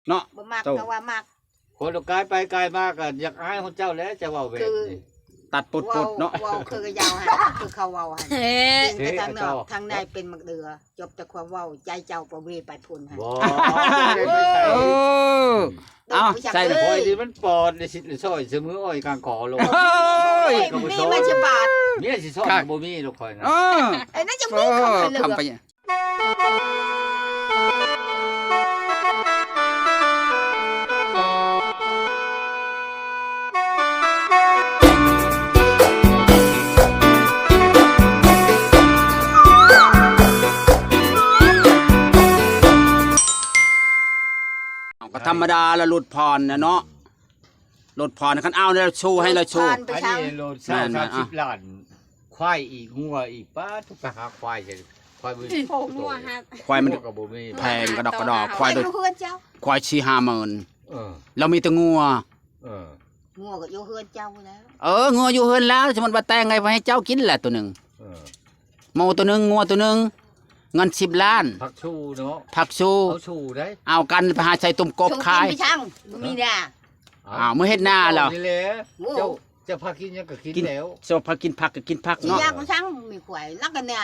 ເນາະ ບໍ່ມັກກໍວ່າມັກ. ຄົນລາວກາຍໄປກາຍມາກໍຢາກອາຍຂອງເຈົ້າແຫຼະ ຈະເວົ້າແບບນີ້ ຕັດປົດໆເນາະ ເວົ້າຄືເຂົາເວົ້າຫັ້ນ ເອີ ເພງໄປທາງນອກ ທາງໃນເປັນໝາກເດືອ ຈົບແຕ່ຄວາມເວົ້າ ໃຈເຈົ້າປະເວໄປພຸ້ນຫັ້ນ ບໍ່ ເອີ ເອົາໃສ່ ຂ້ອຍນີ້ມັນປອນ ໄດ້ຊິໄດ້ຊ່ອຍສະມືອ້ອຍກາງຂໍໂລດ ໂອ້ຍ ມີມັນຊິບາດ ເມຍຊິຊ່ອຍບໍ່ມີດອກຂ້ອຍນະ ເອີ ໄອ້ນັ້ນຈະມີຄຳໄປເລີຍ ກໍທຳມະດາລະ ຫຼຸດຜ່ອນນະເນາະ ລົດຜ່ອນ ຄັນເອົາແລ້ວຊູໃຫ້ລະຊູ ອັນນີ້ໂລດຊາວ ສາມສິບລ້ານ ຄວາຍອີກ ງົວອີກ ປ້າດ ໄປຫາຄວາຍໃສ່ ຄວາຍບໍ່ມີ ຄວາຍມັນກໍບໍ່ມີ ແພງກະດອກກະດອ ຄວາຍໂດຍ ຄວາຍສີ່ຫ້າໝື່ນ ເອີ ລາວມີແຕ່ງົວ ເອີ ງົວກໍຢູ່ເຮືອນເຈົ້າແລ້ວ ເອີ ງົວຢູ່ເຮືອນລາວ ສົມມຸດວ່າແຕ່ງໃຫ້ ໃຫ້ເຈົ້າກິນແຫຼະໂຕໜຶ່ງ ເອີ ໝູໂຕໜຶ່ງ ງົວໂຕໜຶ່ງ ເງິນສິບລ້ານ ຜັກຊູເນາະ ຜັກຊູ ເອົາຊູໄດ໋ ເອົາກັນໄປຫາໃສ່ຕົ້ມກົບຂາຍ ສູກິນໄປຊ່າງ ບໍ່ມີນາ ອ້າວ ມື້ເຮັດນາແລ້ວ ເຈົ້າ ເຈົ້າພາກິນຫຍັງກໍກິນແລ້ວ ເຈົ້າພາກິນຜັກກໍກິນຜັກເນາະ ຢາກໄປຊ່າງ ມີຄວາຍ ແລ້ວກໍນາ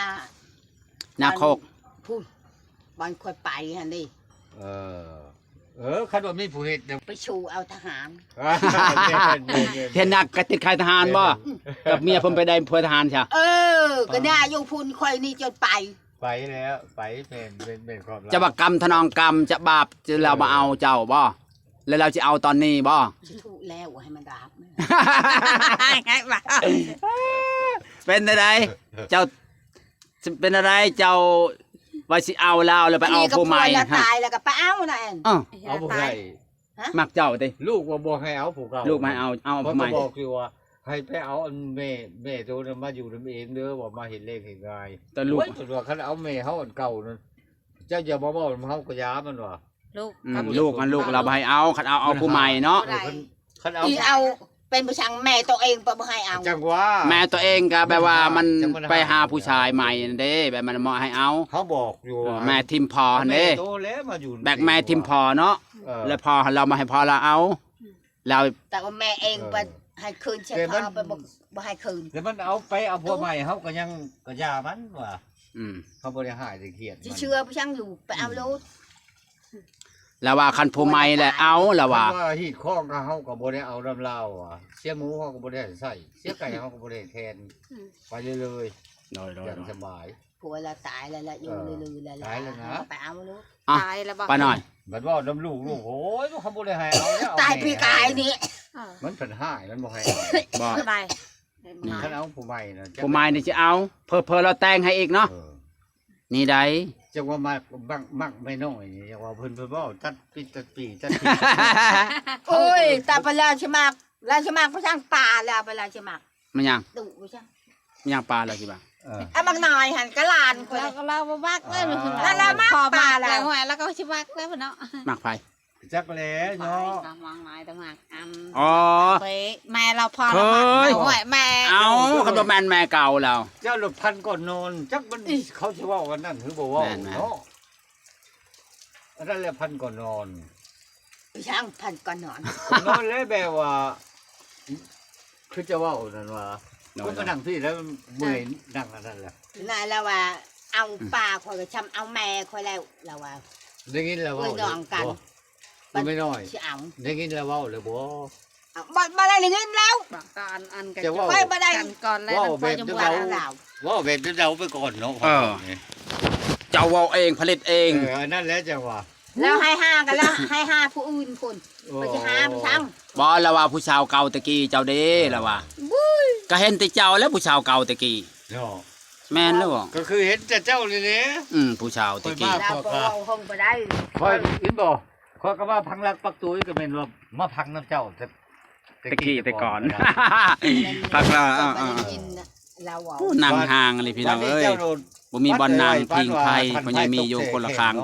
ນາໂຄກ ພຸ້ນ ບ່ອນຂ້ອຍໄປຫັ້ນເດ້ ເອີ ເອີ ຄັນວ່າມີຜູ້ເຮັດ ໄປຊູເອົາທະຫານ ເຮັດໜັກກະຕິດຂາຍທະຫານບໍ່ ກັບເມຍເພິ່ນໄປໄດ້ຜົວທະຫານຊະ ເອີ ກໍນາຢູ່ພຸ້ນ ຂ້ອຍນີ້ຈົນໄປ ໄປແລ້ວ ໄປ ແມ່ນ ແມ່ນ ແມ່ນຄວາມລັບ ຈະວ່າກຳທະນອງກຳ ຈະບາບ ຈະລາວບໍ່ເອົາເຈົ້າບໍ່ ແລ້ວລາວຊິເອົາຕອນນີ້ບໍ່ ຊິທຸແລ້ວໃຫ້ມັນດາບ ເປັນຈັ່ງໃດ ເຈົ້າ ເປັນຈັ່ງໃດ ເຈົ້າວ່າຊິເອົາລາວ ແລ້ວໄປເອົາຜູ້ໃໝ່ ຕາຍແລ້ວກໍໄປເອົານະ ເອີ ເອົາຜູ້ໃດ ມັກເຈົ້າຕິ ລູກວ່າບໍ່ໃຫ້ເອົາຜູ້ເກົ່າ ລູກບໍ່ໃຫ້ເອົາ ເອົາຜູ້ໃໝ່ ຂ້ອຍກໍບອກຢູ່ວ່າ ໃຫ້ໄປເອົາອັນແມ່ ແມ່ໂຕນັ້ນມາຢູ່ນຳເອງເດີ ວ່າມາເຮັດແລງເຮັດງ່າຍ ແຕ່ລູກ ໂອ້ຍ ເພິ່ນວ່າຄັນເອົາແມ່ເຮົາອັນເກົ່ານັ້ນ ເຈົ້າຢ່າມາເວົ້ານຳເຮົາກໍຢ່າ ມັນວ່າ ລູກ ອືມ ລູກຫັ້ນ ລູກລາວບໍ່ໃຫ້ເອົາ ຄັນເອົາ ເອົາຜູ້ໃໝ່ເນາະ ເອີ ຄັນ ຄັນເອົາ ອີເອົາ ເປັນຜູ້ຊ່າງແມ່ໂຕເອງກໍບໍ່ໃຫ້ເອົາ ຈັ່ງວ່າ ແມ່ໂຕເອງກໍແບບວ່າມັນ ໄປຫາຜູ້ຊາຍໃໝ່ນັ້ນເດ້ ແບບມັນບໍ່ໃຫ້ເອົາ ເຮົາບອກຢູ່ ເອີ ວ່າ ແມ່ຖິ້ມພໍ່ຫັ້ນເດ້ ແບກແມ່ຖິ້ມພໍ່ເນາະ ເອີ ແລ້ວພໍ່ລາວບໍ່ໃຫ້ພໍ່ລາວເອົາ ແລ້ວ ແຕ່ວ່າແມ່ເອງ ເອີ ໄປໃຫ້ຄືນໃສ່ພໍ່ ໄປບໍ່ ບໍ່ໃຫ້ຄືນ ແຕ່ມັນເອົາໄປເອົາຜົວໃໝ່ ເຮົາກໍຍັງ ກໍຢ່າມັນວ່າ ອືມ ເຮົາບໍ່ໄດ້ຮ້າຍໄດ້ຄຽດ ຊິເຊື່ອໄປຊ່າງຢູ່ ໄປເອົາໂລດ ລາວວ່າຄັນຜູ້ໃໝ່ແຫຼະເອົາ ລາວວ່າ ຄັນວ່າຮີດຄອງກັບເຮົາກໍບໍ່ໄດ້ເອົານຳລາວ ເສຍໝູເຮົາກໍບໍ່ໄດ້ໃສ່ ເສຍໄກ່ເຮົາກໍບໍ່ໄດ້ແທນ ອືມ ໄປເລີຍໆ ໂດຍໆ ຢ່າງສະບາຍ ຜົວລາວຕາຍແລ້ວ ລະຢູ່ ເອີ ລືໆ ແລ້ວ ຕາຍແລ້ວນະ ໄປເອົາໂລດ ຕາຍແລ້ວບໍ່ ປ້ານ້ອຍ ບັດເວົ້ານຳລູກ ລູກ ໂອ້ຍ ເຂົາບໍ່ໄດ້ໃຫ້ເອົາແລ້ວ ຕາຍປີກາຍນີ້ ມັນເພິ່ນຮ້າຍ ມັນບໍ່ໃຫ້ເອົາ ບໍ່ ສະບາຍ ຄັນເອົາຜູ້ໃໝ່ນະ ຜູ້ໃໝ່ນີ້ຊິເອົາ ເຜີໆລາວແຕ່ງໃຫ້ອີກເນາະ ເອີ ນີ້ໃດ ຈັກວ່າມັກ ມັກ ມັກແມ່ນ້ອຍນີ້ ຈັກວ່າເພິ່ນ ເພິ່ນເວົ້າຕັດປີ ຕັດປີ ຕັດປີ ໂອ້ຍ ຕາປະລາວຊິມັກ ລາວຊິມັກໄປທາງປ່າ ລາວ ປະລາວຊິມັກ ມັນຫຍັງ ດຸໄປຊະ ມັນຫຍັງປ່າລາວຊິມັກ ເອີ ອັນບັກນ້ອຍຫັ້ນກະຫຼານຂ້ອຍ ລາວ ລາວບໍ່ມັກເລີຍ ລາວ ລາວມັກປ່າ ລາວ ລາວກໍຊິມັກແລ້ວເນາະ ມັກໃຜ ຈັກແຫຼະເນາະ ມັກ ມັກ ມັກ ແມ່ລາວພໍລະມັກ ໂອ້ຍ ແມ່ ເອົ້າ ຄັນບໍ່ແມ່ນແມ່ເກົ່າລາວ ເຈົ້າລະພັນກ່ອນນອນ ຈັກມັນ ເຂົາຊິເວົ້າອັນນັ້ນຫຼືບໍ່ເວົ້າເນາະ ອັນນັ້ນແຫຼະພັນກ່ອນນອນ ອີຫຍັງພັນກ່ອນນອນ ນອນແລ້ວແບບວ່າ ຄືຈະເວົ້ານັ້ນວ່າ ນອນ ຄົນກໍນັ່ງທີ່ແລ້ວເມື່ອຍນັ່ງອັນນັ້ນແຫຼະ ນາຍລາວວ່າເອົາ ອືມ ປ້າຂ້ອຍກໍຊ່ຳເອົາແມ່ຂ້ອຍແລ້ວ ລາວວ່າ ໄດ້ຍິນລາວເວົ້າ ເອື້ອຍນ້ອງກັນ ບໍ່ ບໍ່ແມ່ນ້ອຍ ຊິເອົາ ໄດ້ຍິນລາວເວົ້າແລ້ວບໍ່? ເອົ້າ ບໍ່ ບໍ່ໄດ້ຍິນແລ້ວ ບາງຕາອັນ ອັນກໍ ຈະເວົ້າ ຂ້ອຍບໍ່ໄດ້ ກັນກ່ອນແລ້ວ ເວົ້າແບບ ນຳພວກ ເວົ້າແບບເດົາໄປກ່ອນເນາະ ເອີ ເຈົ້າເວົ້າເອງ ຜະລິດເອງ ເອີ ອັນນັ້ນແຫຼະຈັ່ງວ່າ ແລ້ວໃຫ້ຫາກັນລະ ໃຫ້ຫາຜູ້ອື່ນພຸ້ນ ໂອ້ ເພິ່ນຊິຫາໄປຊ່າງ ບໍ່ ລາວວ່າຜູ້ສາວເກົ່າແຕ່ກີ້ເຈົ້າເດ້ ອືມ ລາວວ່າ ບຸ້ຍ ກໍເຫັນແຕ່ເຈົ້າແຫຼະຜູ້ສາວເກົ່າແຕ່ກີ້ເນາະ ແມ່ນແລ້ວບໍ່ ກໍຄືເຫັນແຕ່ເຈົ້ານີ້ແຫຼະ ອືມ ຜູ້ສາວແຕ່ກີ້ ຂ້ອຍມາ ລາວບໍ່ເວົ້າຫ້ອງບໍ່ໄດ້ ຂ້ອຍ ເຫັນບໍ່ ຂ້ອຍກໍມາພັງຫຼັກປັກຕູຍກໍແມ່ນວ່າມາພັງນຳເຈົ້າແຕ່ ແຕ່ກີ້ແຕ່ກ່ອນ ພັກລະ ເອີ ເອີ ເອີ ລາວເວົ້າ ໂອ້ ນັ່ງຫ່າງອີ່ຫຼີພີ່ນ້ອງເອີຍ ບໍ່ມີບ່ອນນັ່ງພິງໃຜ ພໍ່ໃຫຍ່ມີຢູ່ຄົນລະຂ້າງ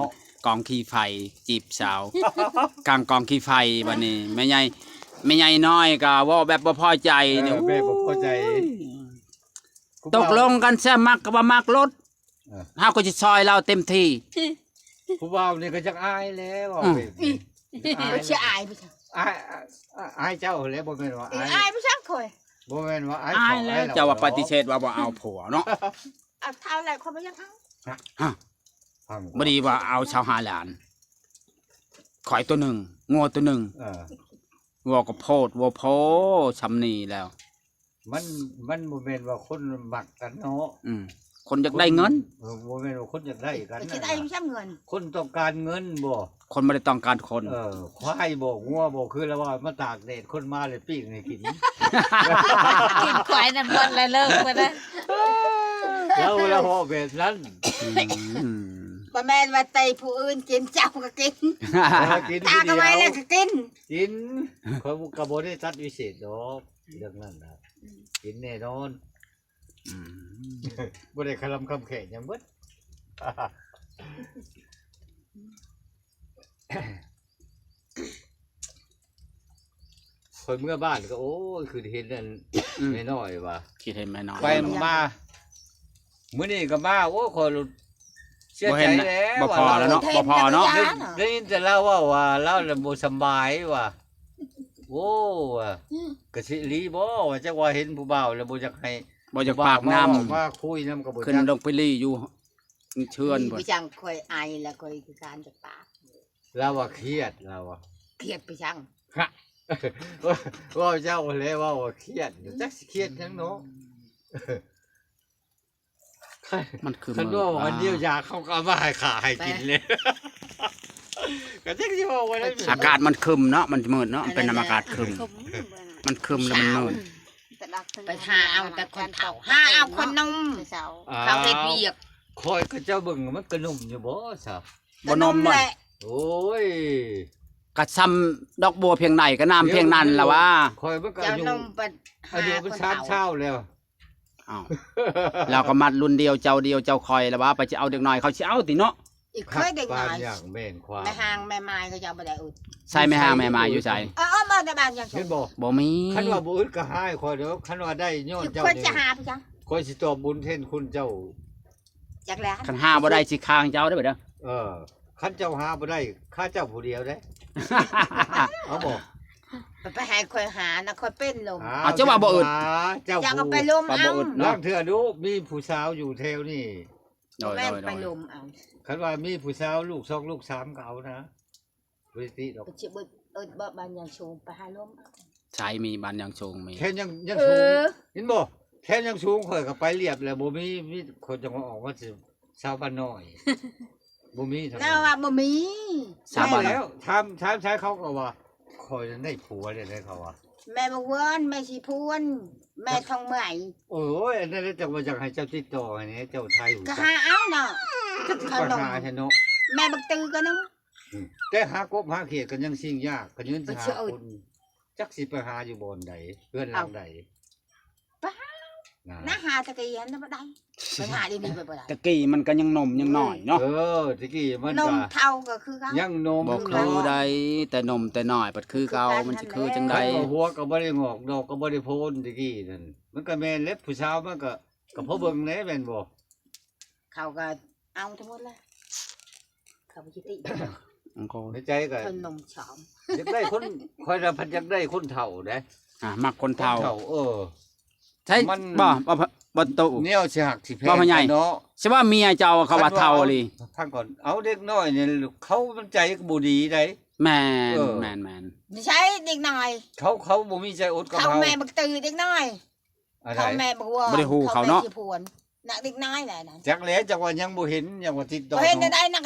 ກອງຂີ້ໄຟ ຈີບສາວ ຂ້າງກອງຂີ້ໄຟ ບັດນີ້ແມ່ໃຫຍ່ ແມ່ໃຫຍ່ນ້ອຍກໍເວົ້າແບບບໍ່ພໍໃຈ ເອີ ນີ້ ແບບບໍ່ພໍໃຈ ໂອ້ຍ ຕົກລົງກັນຊະ ມັກກໍວ່າມັກໂລດ ເອີ ເຮົາກໍຊິຊ່ອຍລາວເຕັມທີ່ ຜູ້ບ່າວນີ້ກໍຈັກອາຍແລ້ວ ອືມ ເວົ້າແບບນີ້ ອາຍ ຊິອາຍໄປຊັ້ນ ອາຍ ອາຍ ອາຍເຈົ້າແຫຼະ ບໍ່ແມ່ນວ່າອາຍ ອາຍໄປຊັ້ນຂ້ອຍ ບໍ່ແມ່ນວ່າອາຍ ອາຍແລ້ວ ເຈົ້າວ່າປະຕິເສດວ່າບໍ່ເອົາຜົວເນາະ ເອົາເທົ່າແລ້ວຂ້ອຍບໍ່ຢາກເອົາ ຮະ ພໍດີວ່າເອົາຊາວຫ້າລ້ານ ຄວາຍໂຕໜຶ່ງ ງົວໂຕໜຶ່ງ ເອີ ເວົ້າກໍໂພດ ເວົ້າໂພ ຊ່ຳນີ້ແລ້ວ ມັນ ມັນບໍ່ແມ່ນວ່າຄົນມັກກັນເນາະ ອືມ ຄົນຢາກໄດ້ເງິນ ເອີ ບໍ່ແມ່ນວ່າຄົນຢາກໄດ້ກັນ ຊິໄດ້ນະ ຢູ່ຊັ້ນເງິນ ຄົນຕ້ອງການເງິນບໍ່ ຄົນບໍ່ໄດ້ຕ້ອງການຄົນ ເອີ ຄວາຍບໍ່ ງົວບໍ່ ຄືລາວວ່າມາຕາກແດດ ຄົນມາແລ້ວປີ້ງໃຫ້ກິນ ກິນຄວາຍນັ້ນໝົດແລ້ວເລີກໄປນະ ລາວ ລາວເວົ້າແບບນັ້ນ ອືມ ບໍ່ແມ່ນວ່າແຕ່ຜູ້ອື່ນກິນ ເຈົ້າກໍກິນ ເອີ ກິນ ຖ້າກໍໄວ້ແລ້ວກໍກິນ ກິນ ຂ້ອຍກໍບໍ່ໄດ້ຕັດວິເສດດອກ ເລື່ອງນັ້ນນະ ອືມ ກິນແນ່ນອນ ອືມ ບໍ່ໄດ້ຄະລຳຄຳແຂງຫຍັງເບິດ ຂ້ອຍເມືອບ້ານກໍ ໂອ້ຍ ຄືເຫັນອັນ ອືມ ແມ່ນ້ອຍວ່າ ຄິດເຫັນແມ່ນ້ອຍ ໄປມາ ມື້ນີ້ກໍມາ ໂອ້ຍ ຂ້ອຍເສຍໃຈແລ້ວ ບໍ່ພໍແລ້ວເນາະ ບໍ່ພໍເນາະ ໄດ້ຍິນແຕ່ລາວເວົ້າວ່າລາວລະບໍ່ສຳບາຍວ່າ ໂອ້ ວ່າ ອືມ ກະຊິອີ່ຫຼີບໍ່ ວ່າ ຈັກວ່າເຫັນຜູ້ບ່າວແລ້ວບໍ່ຢາກໃຫ້ ບໍ່ຢາກປາກນຳ ມາຄຸຍນຳກໍບໍ່ຈັກ ຂຶ້ນລົງໄປລີ້ຢູ່ເຮືອນ ໄປຈັ່ງຂ້ອຍໄອແລ້ວຂ້ອຍຄືການຈະປາກ ລາວວ່າຄຽດ ລາວວ່າ ຄຽດໄປຈັ່ງ ຮະ ເວົ້າເຈົ້າແຫຼະ ເວົ້າວ່າຄຽດ ຈັກຊິຄຽດຫຍັງເນາະ ມັນຄຶມ ຄັນວ່າ ເອີ ອັນດຽວຢາເຂົາກໍເອົາມາໃຫ້ຂ້າໃຫ້ກິນເລີຍ ກໍຈັກຊິເວົ້າວ່າໄດ້ ອາກາດມັນຄຶມເນາະ ມັນມືດເນາະ ມັນເປັນນຳອາກາດຄຶມ ມັນຄຶມແລ້ວມັນມືດ ໄປຫາເອົາແຕ່ຄົນເຖົ້າ ຫາເອົາຄົນໜຸ່ມ ເຂົາເຮັດວຽກ ຂ້ອຍກໍເຈົ້າເບິ່ງມັນກະໜຸ່ມຢູ່ບໍ່ຊະ ບໍ່ໜຸ່ມແຫຼະ ໂອ້ຍ ກະຊ່ຳດອກບົວພຽງໃດກໍນ້ຳພຽງນັ້ນລະວ່າ ຂ້ອຍມັນກໍອາຍຸ ອາຍຸມັນສາມຊາວແລ້ວ ອ້າວ ລາວກໍມັດລຸ້ນດຽວເຈົ້າດຽວເຈົ້າຂ້ອຍລະວ່າ ໄປຊິເອົາເດັກນ້ອຍເຂົາຊິເອົາຕິເນາະ ອີກເຄີຍເດັກນ້ອຍ ແມ່ນຄວາມ ແມ່ຮ່າງແມ່ໝາຍເຂົາເຈົ້າບໍ່ໄດ້ອຶດ ໃສແມ່ຮ່າງແມ່ໝາຍຢູ່ໃສ ເອີ ເອີ ມາແຕ່ບ້ານຍັງ ເຫັນບໍ່ ບໍ່ມີ ຄັນວ່າບໍ່ອຶດກໍຫາຍຂ້ອຍເດີ ຄັນວ່າໄດ້ຍ້ອນເຈົ້ານີ້ ຂ້ອຍຊິຕອບບຸນແທນຄຸນເຈົ້າ ຈັກແລ້ວ ຄັນຫາບໍ່ໄດ້ຊິຂ້າເຈົ້າເດີ ເອີ ຄັນເຈົ້າຫາບໍ່ໄດ້ຂ້າເຈົ້າຜູ້ດຽວເດ້ ເອົາບໍ່ ໄປໃຫ້ຂ້ອຍຫານະ ຂ້ອຍເປັນລົມ ເອົາ ເຈົ້າວ່າບໍ່ອຶດ ເຈົ້າກໍໄປລົມເອົາ ລາງເທື່ອດູ ມີຜູ້ສາວຢູ່ແຖວນີ້ ໂດຍ ແມ່ນ ໂດຍ ໄປລົມເອົາ ຄັນວ່າມີຜູ້ສາວລູກສອງລູກສາມກໍເອົານະ ບໍ່ໄດ້ຕິດອກ ຊິເອີ້ນບ້ານຍາງສູງໄປຫາລົມເອົາ ໃສມີບ້ານຍາງສູງ ມີແຖວຍາງ ຍາງສູງ ເອີ ເຫັນບໍ່ ແຖວຍາງສູງຂ້ອຍກໍໄປລຽບແລ້ວ ບໍ່ມີ ມີ ຂ້ອຍຈັ່ງວ່າອອກມາ ສາວບ້ານນ້ອຍ ບໍ່ມີ ລາວວ່າບໍ່ມີ ສາວບ້ານ ແລ້ວ ຖາມ ຖາມຊາຍເຂົາກໍວ່າ ຂ້ອຍນັ້ນໄດ້ຜົວແລ້ວເດ້ ເຂົາວ່າ ແມ່ບັກວອນ ແມ່ສີພວນ ແມ່ທອງໃໝ່ ໂອ້ຍ ອັນນັ້ນແຫຼະ ຈັ່ງວ່າຢາກໃຫ້ເຈົ້າຕິດຕໍ່ໃຫ້ແດ່ ເຈົ້າໄທຮູ້ຈັກ ກໍຫາເອົາເນາະ ຈັກຊິໄປຫາໃສເນາະ ແມ່ບັກຕື້ກໍນຳ ອືມ ແຕ່ຫາກົບຫາຂຽດກໍຍັງຊິງຍາກ ກໍຍັງຊິຫາຄົນ ຈັກຊິໄປຫາຢູ່ບ່ອນໃດ ເຮືອນຫຼັງໃດ ປ້າ ນະ ນະ ຫາຕະກີ້ຫັ້ນນະບໍ່ໄດ້ ໄປຫາດຽວນີ້ໄປບໍ່ໄດ້ ຕະກີ້ມັນກໍຍັງໜຸ່ມຍັງນ້ອຍເນາະ ເອີ ຕະກີ້ມັນໜຸ່ມເຖົ້າກໍຄືເກົ່າ ຍັງໜຸ່ມ ບໍ່ຄືໃດ ແຕ່ໜຸ່ມແຕ່ນ້ອຍພັດຄືເກົ່າ ມັນຊິຄືຈັ່ງໃດ ຄັນວ່າຫົວກໍບໍ່ໄດ້ງອກ ດອກກໍບໍ່ໄດ້ໂພນ ຕະກີ້ນັ້ນ ມັນກໍແມ່ນແຫຼະ ຜູ້ສາວມັນກໍ ກໍພໍເບິ່ງແຫຼະ ແມ່ນບໍ່ ເຂົາກໍເອົາທັງໝົດແຫຼະ ເຂົາບໍ່ຊິຕິ ໃນໃຈກໍ ເຂົາໜຸ່ມຊອມ ຢາກໄດ້ຄົນ ຂ້ອຍນະພັດຢາກໄດ້ຄົນເຖົ້າເດ້ ອ່າ ມັກຄົນເຖົ້າ ຄົນເຖົ້າ ເອີ ໃຊ່ ມັນ ບໍ່ ບໍ່ ບໍ່ຕູ້ ແນວຊິຮັກຊິແພງກັນເນາະ ຊິວ່າເມຍເຈົ້າເຂົາວ່າເຖົ້າອີ່ຫຼີ ຟັງກ່ອນ ເອົາເດັກນ້ອຍນີ້ ເຂົາມັນໃຈກໍບໍ່ດີໃດ ແມ່ນ ເອີ ແມ່ນໆ ໃຊ່ເດັກນ້ອຍ ເຂົາ ເຂົາບໍ່ມີໃຈອົດກັບເຮົາ ເຂົາແມ່ບັກຕື້ເດັກນ້ອຍ ອັນໃດ ເຂົາແມ່ບໍ່ຮູ້ ບໍ່ໄດ້ຮູ້ເຂົາເນາະ ເຂົາແມ່ຊິພວນ ນັກເດັກນ້ອຍແຫຼະນັ້ນ ຈັກແຫຼະ ຈັກວ່າຍັງບໍ່ເຫັນ ຍັງວ່າຕິດຕໍ່ ບໍ່ເຫັນໄດ້ ນັກ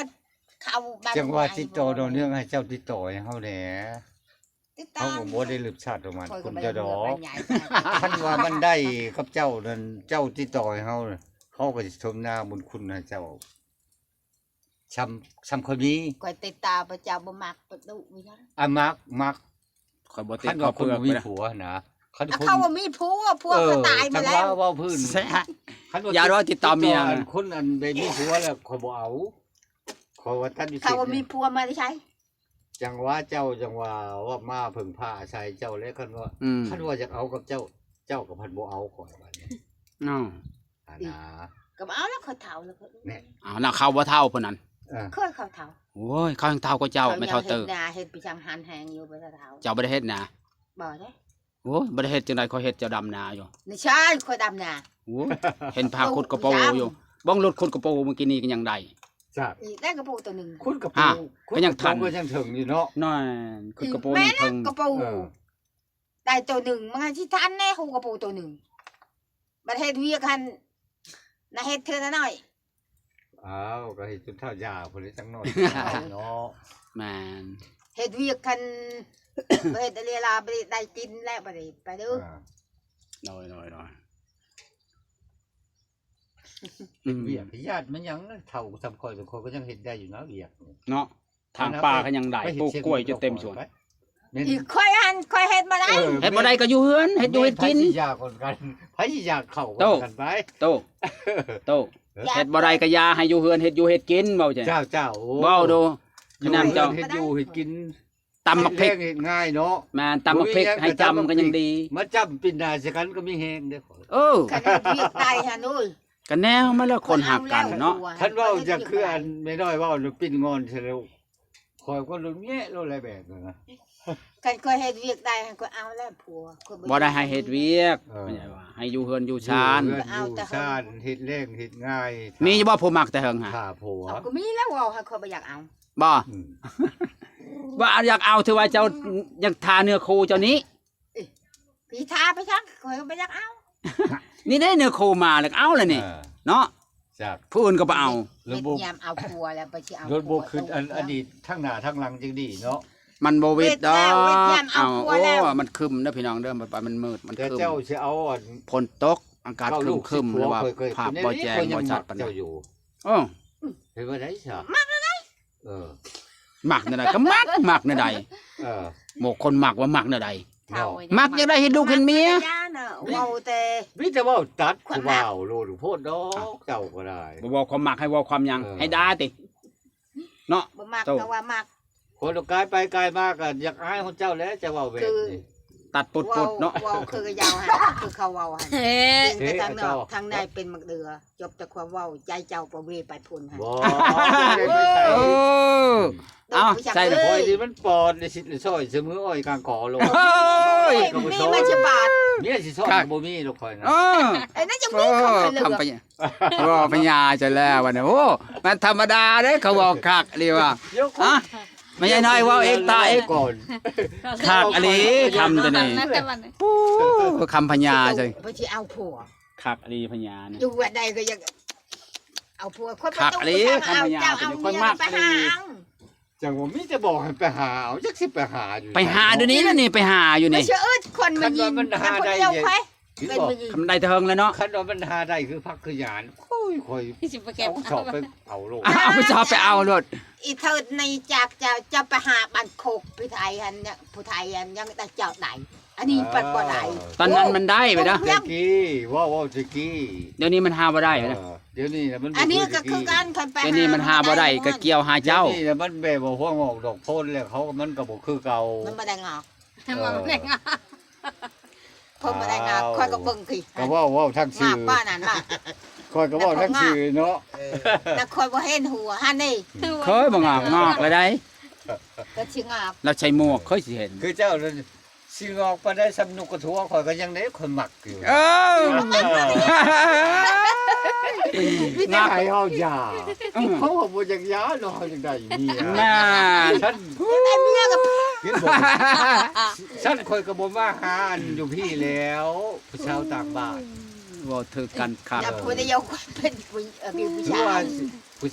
ເຂົາບ້ານ ຈັ່ງວ່າຕິດຕໍ່ດອນເຮືອງ ໃຫ້ເຈົ້າຕິດຕໍ່ໃຫ້ເຮົາແດ່ ຕິດຕາມ ເຮົາກໍບໍ່ໄດ້ລຶບຊາດປະມານ ຂ້ອຍກໍ ຄຸນເຈົ້າດອກ ບໍ່ໄດ້ເວົ້າຫຍັງ ຄັນວ່າມັນໄດ້ກັບເຈົ້ານັ້ນ ເຈົ້າຕິດຕໍ່ໃຫ້ເຮົາ ເຮົາກໍຊິສົມນາບຸນຄຸນໃຫ້ເຈົ້າ ຊ່ຳ ຊ່ຳຂ້ອຍມີ ຂ້ອຍຕິດຕໍ່ໄປ ເຈົ້າບໍ່ມັກປະດຸຫຍັງ ອ່າ ມັກ ມັກ ຂ້ອຍບໍ່ຕິດ ຄັນວ່າຄົນບໍ່ມີຜົວນະ ຄັນຄົນ ເຂົາບໍ່ມີຜົວ ຜົວເຂົາຕາຍມາແລ້ວ ເອີ ຈັ່ງວ່າເວົ້າພື້ນ ຢ່າວ່າຕິດຕໍ່ເມຍ ຄົນອັນໃດມີຜົວແລ້ວຂ້ອຍບໍ່ເອົາ ຂ້ອຍວ່າຕັດຢູ່ ເຂົາບໍ່ມີຜົວມາແຕ່ໃສ ຈັ່ງວ່າເຈົ້າ ຈັ່ງວ່າ ວ່າມາເພິ່ງພາອາໄສເຈົ້າແຫຼະ ຄັນວ່າ ອືມ ຄັນວ່າຢາກເອົາກັບເຈົ້າ ເຈົ້າກໍພັດບໍ່ເອົາຂ້ອຍບາດນີ້ ເນາະ ອັນນະ ກໍບໍ່ເອົາແລ້ວ ຂ້ອຍເຖົ້າແລ້ວ ແນ່ ເອົານະ ເຂົາບໍ່ເຖົ້າພຸ້ນນັ້ນ ເອີ ເຄີຍເຂົາເຖົ້າ. ໂອ້ຍ ເຂົາຍັງເຖົ້າກວ່າເຈົ້າ ເຂົາ ແມ່ເຖົ້າເຕີ. ເຮັດນາ ເຈົ້າບໍ່ໄດ້ເຮັດນາ ເຮັດໄປຈັ່ງຫັນແຮງຢູ່ ບໍ່ໄດ້ເຮັດນາ. ບໍ່ເດ້. ໂອ້ຍ ບໍ່ໄດ້ເຮັດຈັ່ງໃດ ຂ້ອຍເຮັດ ເຈົ້າດຳນາຢູ່. ໃນຊາຍຂ້ອຍດຳນາ. ໂອ້ຍ ເຫັນພາຂຸດກະປູຢູ່. ເບິ່ງລົດຂຸດກະປູເມື່ອກີ້ນີ້ກໍຍັງໄດ້. ຈ້າ ອີກໄດ້ກະປູໂຕໜຶ່ງ. ຂຸດກະປູ ຫາ ຂຸດກະປູກໍຍັງທັນ ກໍຍັງເຖິງຢູ່ເນາະ. ນັ້ນ ຂຸດກະປູຍັງເຖິງ. ກະປູ ເອີ ໄດ້ໂຕໜຶ່ງ ມັນກໍຊິທັນແດ່ ຮູ້ກະປູໂຕໜຶ່ງ. ບັດເຮັດວຽກຫັ້ນນະ ເຮັດເທື່ອລະໜ້ອຍ. ອ້າວ ກໍເຮັດຈົນເຖົ້າຢາພຸ້ນແຫຼະ ຈັກໜ້ອຍເນາະ. ແມ່ນ ເຮັດວຽກຄັນບໍ່ເຮັດເວລາ ບໍ່ໄດ້ ໄດ້ກິນແລ້ວ ບໍ່ໄດ້ໄປເດີ. ອ່າ ໂດຍ ໂດຍ ໂດຍ. ອືມ ເຮັດວຽກ ຢ້ານມັນຫຍັງ ເຖົ້າສ່ຳຂ້ອຍ ສ່ຳຂ້ອຍກໍຍັງເຮັດໄດ້ຢູ່ນະ ວຽກນີ້ເນາະ. ທາງປ່າກໍຍັງໄດ້ ໄປເຮັດ ປູກກ້ວຍຢູ່ເຕັມສວນ. ອີກຂ້ອຍຫັ້ນ ຂ້ອຍເຮັດບໍ່ໄດ້. ເອີ ເຮັດບໍ່ໄດ້ກໍຢູ່ເຮືອນ ເຮັດຢູ່ເຮັດກິນ. ໃຜຊິຢາກກ່ອນກັນ ໃຜຊິຢາກເຂົ້າກ່ອນກັນໄປ. ໂຕ ໂຕ ເອີ ເຮັດບໍ່ໄດ້ກໍຢ່າ ໃຫ້ຢູ່ເຮືອນ ເຮັດຢູ່ເຮັດກິນ ເວົ້າຈັ່ງ. ເຈົ້າ ເຈົ້າ ໂອ້ ເວົ້າດູ ຄະນະເຈົ້າ ເຮັດຢູ່ເຮັດກິນ ຕຳໝາກເຜັກ ເຮັດແຮງເຮັດງ່າຍເນາະ. ແມ່ນ ຕຳໝາກເຜັກ ບໍ່ມີຫຍັງ ໃຫ້ຈຳກໍຍັງດີ. ມາຈຳປິ່ນໜ້າໃສ່ກັນກໍມີແຮງເດ້. ເອີ ຄັນເຮັດວຽກໄດ້ຫັ້ນ ໂອ້ຍ ກໍແນວມາແລ້ວ ຄົນຮັກກັນເນາະ. ຄັນເວົ້າຈະຄືອັນແມ່ນ້ອຍເວົ້າ ປິ່ນງອນໃສ່ແລ້ວ ຂ້ອຍກໍລົງແຍະໂລດແຫຼະແບບນັ້ນນະ. ຄັນຂ້ອຍເຮັດວຽກໄດ້ ຂ້ອຍເອົາແລ້ວຜົວ. ບໍ່ໄດ້ໃຫ້ເຮັດວຽກ ເອີ ໃຫ້ຢູ່ເຮືອນຢູ່ຊານ ຢູ່ເຮືອນຢູ່ຊານ ເຮັດແຮງເຮັດງ່າຍ. ມີຢູ່ບໍ່ຜູ້ມັກແຕ່ເຫິງຫາ? ຖ້າຜົວ ເອົາ ກໍມີແລ້ວ ເວົ້າໃຫ້ຂ້ອຍບໍ່ຢາກເອົາ. ບໍ່ ອືມ ວ່າຢາກເອົາ ຖືວ່າເຈົ້າຍັງທ່າເນື້ອຄູ່ເຈົ້ານີ້. ເອີ ຊິທ່າໄປສັກ ຂ້ອຍກໍບໍ່ຢາກເອົາ. ນີ້ເດ້ ເນື້ອຄູ່ມາແລ້ວເອົາແລ້ວນີ້ ເອີ ເນາະ. ຈັກ ຜູ້ອື່ນກໍບໍ່ເອົາ. ເຮັດຍາມເອົາຜົວແລ້ວໄປຊິເອົາຜົວ ລົດບໍ່ຂຶ້ນ ອັນ ອັນນີ້ທັງໜ້າທັງຫຼັງຈັ່ງດີເນາະ. ມັນບໍ່ເວັດດອກ ເວັດຍາມເອົາຜົວແລ້ວ. ໂອ້ ມັນຄຶ້ມເດີພີ່ນ້ອງເດີ ມັນ ມັນມືດ ມັນຄຶ້ມ. ແຕ່ເຈົ້າຊິເອົາອັນ ຝົນຕົກ ອາກາດຄຶ້ມໆ ຫຼືວ່າພາບບໍ່ແຈ້ງບໍ່ຊັດປານໃດ. ເອີ ເຮັດວ່າໃດຊະ? ມັກແນວໃດ? ເອີ ມັກແນວໃດກໍມັກ ມັກແນວໃດ? ເອີ ໝູ່ຄົນມັກວ່າມັກແນວໃດ? ເຖົ້າ ມັກຢາກໄດ້ເຫັນລູກເຫັນເມຍ. ເວົ້າແຕ່ ມີແຕ່ເວົ້າຕັດ ຄົນມັກ ຜູ້ບ່າວໂລດໂພດດອກ ເຈົ້າກໍໄດ້. ບໍ່ເວົ້າຄວາມມັກ ໃຫ້ເວົ້າຄວາມຫຍັງ? ເອີ ໃຫ້ດ່າຕິ ເນາະ. ບໍ່ມັກກໍວ່າມັກ. ຄົນກາຍໄປກາຍມາກໍຢາກອາຍຂອງເຈົ້າແຫຼະ ຈະເວົ້າແບບນີ້ ຕັດປົດໆເນາະ. ເວົ້າ ເວົ້າຄືຢາວຫັ້ນ ຄືເຂົາເວົ້າຫັ້ນ ເອີ ເປັນໄປທາງນອກ ເອີ ທາງໃນເປັນໝາກເດືອ. ຈົບແຕ່ຄວາມເວົ້າ ໃຈເຈົ້າປະເວໄປພຸ້ນຫັ້ນ. ບໍ່ ເອີ ເອົາໃສ່ ຂ້ອຍນີ້ມັນປອນໄດ້ຊິໄດ້ຊ່ອຍ ສະມືອ້ອຍກາງຂໍໂລດ. ໂອ້ຍ ມີມັນຊິບາດ ເມຍຊິຊ່ອຍກໍບໍ່ມີດອກຂ້ອຍນະ. ເອີ ອັນນັ້ນຍັງມີຄຳເຫຼືອ ຄຳພະຍາ ບໍ່ພະຍາຈະແລ້ວບັດນີ້. ໂອ້ ມັນທຳມະດາເດ້ ເຂົາເວົ້າຄັກອີ່ຫຼີວ່າ. ຮະ ແມ່ໃຫຍ່ນ້ອຍເວົ້າເອງຕາເອງກ່ອນ. ຄັກອີ່ຫຼີຄຳໂຕນີ້. ໂອ້ ຄຳພະຍາຈັ່ງ ເພິ່ນຊິເອົາຜົວ. ຄັກອີ່ຫຼີພະຍານີ້ ຢູ່ວັດໃດກໍຢາກເອົາຜົວ. ຄັກອີ່ຫຼີຄຳພະຍານີ້ ຂ້ອຍມັກອີ່ຫຼີ. ຈັ່ງວ່າມີແຕ່ບອກໃຫ້ໄປຫາເອົາ ຈັກຊິໄປຫາຢູ່ ໄປຫາດຽວນີ້ລະນີ້ ໄປຫາຢູ່ນີ້. ຊິອຶດຄົນມາຍິງນຳຜູ້ດຽວຂ້ອຍ ເປັນຜູ້ຍິງ ຄັນໄດ້ເຖິງແລ້ວເນາະ. ຄັນວ່າມັນຫາໄດ້ຄືຜັກຄືຫຍານ ໂອ້ຍ ຂ້ອຍຊິໄປເກັບ ເອົາສອບໄປເອົາໂລດ ເອົາສອບໄປເອົາໂລດ. ອີເທີດໃນຈາກເຈົ້າ ເຈົ້າໄປຫາບ້ານໂຄກ ຜູ້ໄທຫັ້ນ ຜູ້ໄທຫັ້ນຍັງໄດ້ເຈົ້າໄດ້. ອັນນີ້ປັດບໍ່ໄດ້ ເອີ ຕອນນັ້ນມັນໄດ້ໄປນະ ແຕ່ກີ້ ເວົ້າ ເວົ້າແຕ່ກີ້. ດຽວນີ້ມັນຫາບໍ່ໄດ້ໄປນະ ເອີ ດຽວນີ້ນະມັນ ອັນນີ້ກໍຄືກັນ ຄັນໄປ ດຽວນີ້ມັນຫາບໍ່ໄດ້ ກໍກ່ຽວຫາເຈົ້າ. ດຽວນີ້ນະມັນແບບວ່າຫົວງອກດອກໂພນແລ້ວ ເຂົາມັນກໍບໍ່ຄືເກົ່າ ມັນບໍ່ໄດ້ງອກ ເອີ ມັນບໍ່ໄດ້ງອກ. ເພິ່ນບໍ່ໄດ້ງາມ ອ້າວ ຂ້ອຍກໍເບິ່ງຄື ກໍເວົ້າ ເວົ້າທາງຊື່ ງາມປານນັ້ນນະ ຂ້ອຍກໍເວົ້າທາງຊື່ເນາະ. ເອີ ແຕ່ຂ້ອຍບໍ່ເຫັນຫົວຫັ້ນນີ້ ຂ້ອຍບໍ່ງາມ ງາມລະໃດ ກໍຊິງາມ ລາວໃສ່ໝວກ ຂ້ອຍຊິເຫັນ ຄືເຈົ້ານັ້ນຊິງອກປານໃດ ສ່ຳນົກກະທົວ ຂ້ອຍກໍຍັງໄດ້ ຂ້ອຍມັກຢູ່. ເອີ ມີແຕ່ໃຫ້ເຮົາຢາ ເອີ ເຮົາບໍ່ຢາກຢາເນາະ ເຮົາຢາກໄດ້ເມຍ. ນັ້ນ ຊັ້ນ ຢາກໄດ້ເມຍກໍ ເຫັນບໍ່? ຊັ້ນຂ້ອຍກໍບໍ່ມາຫາອັນຢູ່ພີ້ແລ້ວ ຜູ້ສາວຕ່າງບ້ານ. ເວົ້າຖືກກັນຄັກ ເອີ ຜູ້ດຽວເປັນຜູ້ ເອີ ເປັນຜູ້ຊາຍ ຄືວ່າ ຜູ້